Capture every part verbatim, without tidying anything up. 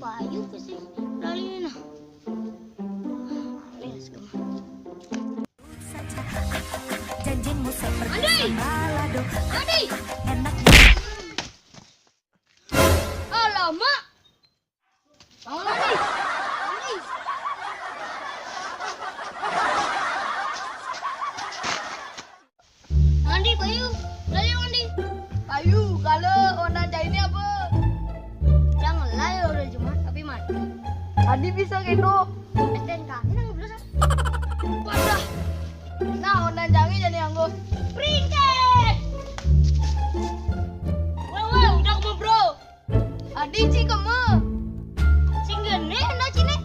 Payu ke sih, lali nah. Let's go. Janjimu seperti Andi! balado. Andi! Enak. Alamak! Bangun, Andi! Andi! Andi, payu! Lali, Andi! Payu, kalau orang dah ini apa? Janganlah ya, udah Jumat, tapi mati. Andi bisa gitu. S T N K, ini nggak bisa. Wadah. Nah, orang jangan jadi anggo. Pringket! Weh, weh, udah kamu, bro. Adi ci kema. Sing gene na cine.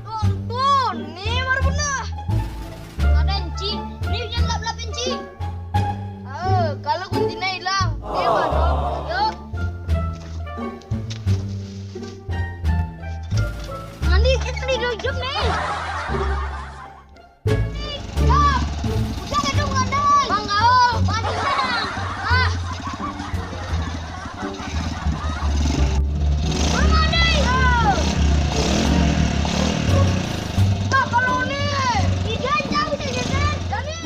Tonton, ni baru benar. Ada enci, ni hujan lap-lap enci. Eh, kalau kuncinya hilang, dia baru. Yuk. Mandi, itu di dojok nih. Stop! Udah gedung ngandai. Bang Gaul, paling menang. Ah. Bang Adi. Bang, kalau ini, tidak jauh dari sana. Jadi,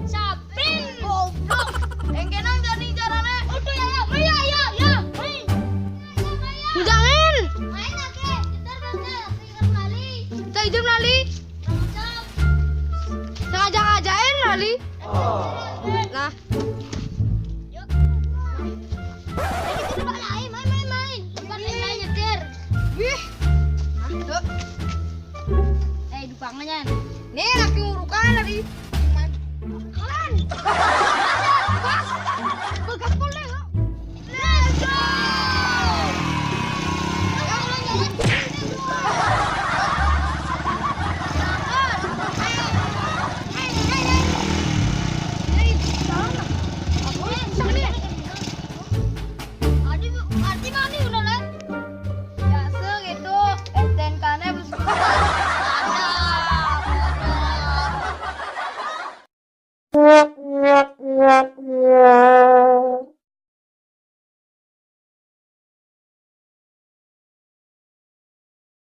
sapin. Goblok. Engkenang jadi carane. Udah ya, ya, main ya, ya, ya, main. Hujangin. Main lagi. Ntar, ntar, ntar, kembali. Kita hidup lali. Sengaja ngajain lali. Nah. Yuk. Ayo, kita balik lagi, main, main, main. Tempat lain, main nyetir. Wih. Nah, yuk. Eh, dupangannya. Nih, lagi urukan lagi.